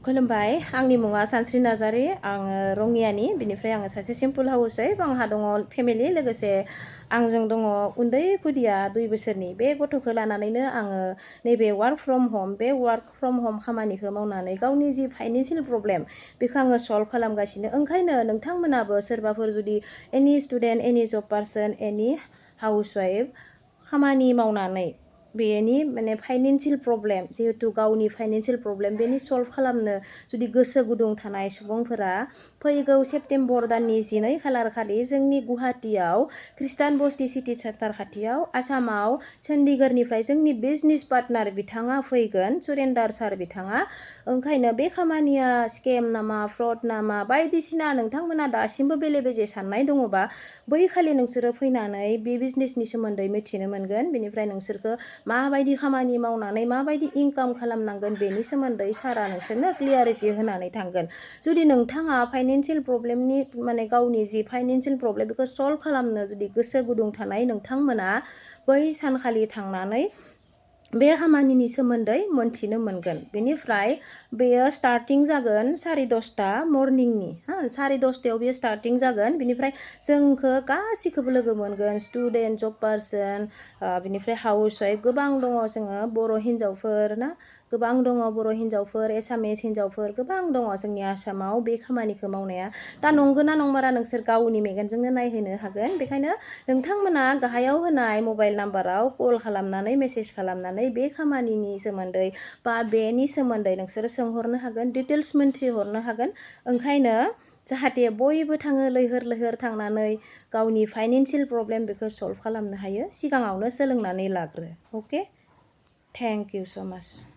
खुलुमबाय आंनि मुङा सानस्रि नार्जारी आङो रङियानि बिनिफ्राय आङो सासे सिम्पोल हाउसवाइफ आंहा दङ फेमिलि लोगोसे आंजों दङ उन्दै खुदिया 2 बोसोरनि बे गथ'खौ लानानैनो आङो नैबे वर्क फ्रम होम खामानिखौ मावनानै गावनि जि फाइनान्सियेल प्रब्लेम बेखौ आङो सल्भ खालामगासिनो ओंखायनो नोंथांमोनाबो सोरबाफोर जुदि एनि स्टुडेन्ट एनि जब पार्सन एनि हाउसवाइफ खामानि मावनानै बेनि माने फाइनान्सियेल प्रब्लेम जिहेतु गावनि फाइनान्सियेल प्रब्लेम बेनि सल्भ खालामनो जुदि गोसो गुदुं थानाय सुबुंफोरा फैगौ सेप्तेम्बर दाननि 12 खालार खालि जोंनि गुवाहाटीआव खृष्टान बस्ति सिटी सेन्टार खाथियाव आसामाव चन्डीगढ़निफ्राय जोंनि बिजनेस पार्टनार बिथाङा फैगोन सुरेन्दार सार बिथाङा ओंखायनो बे खामानिया स्केम नामा फ्रड नामा बायदिसिना नोंथांमोना दासिमबो बेले बेजे साननाय दङबा बै खालि नोंसोरो फैनानै बे बिजनेसनि सोमोन्दै मिथिनो मोनगोन बेनिफ्राय नोंसोरखौ माबायदि खामानि मावनानै माबायदि इनकाम खालामनांगोन बेनि सोमोन्दै सारा नोंसोरनो क्लियारिटी होनानै थांगोन जुदि नोंथाङा फाइनान्सियेल प्रब्लेमनि माने गावनि जि फाइनान्सियेल प्रब्लेम बेखौ सल्भ खालामनो जुदि गोसो गुदुं थानाय नोंथांमोना बै सानखालि थांनानै बे खामानिनि सोमोन्दै मोनथिनो मोनगोन बेनिफ्राय बेयो स्टार्टिं जागोन 10:30 मर्निंनि 10:30 बेयो स्टार्टिं जागोन बेनिफ्राय जोंखौ गासिखौबो लोगो मोनगोन स्टुडेन्ट जब पार्सन बेनिफ्राय हाउसवाइफ गोबां दङ जोङो बर' हिन्जावफोर ना गोबां दङ बर' हिन्जावफोर एसामिस हिन्जावफोर गोबां दङ जोंनि आसामाव बे खामानिखौ मावनाया दा नंगौना नंमारा नोंसोर गावनि मेगनजोंनो नायहैनो हागोन बेखायनो नोंथांमोना गाहायाव होनाय मबाइल नाम्बाराव कल खालामनानै मेसेज खालामनानै बे खामानिनि सोमोन्दै बा बेनि सोमोन्दै नोंसोरो सोंहरनो हागोन डिटेल्स मोनथिहरनो हागोन ओंखायनो जाहाथे बयबो थाङो लैहोर लैहोर थांनानै गावनि फाइनान्सियेल प्रब्लेम बेखौ सल्भ खालामनो हायो सिगाङावनो सोलोंनानै लाग्रो अके थेंक इउ स' माच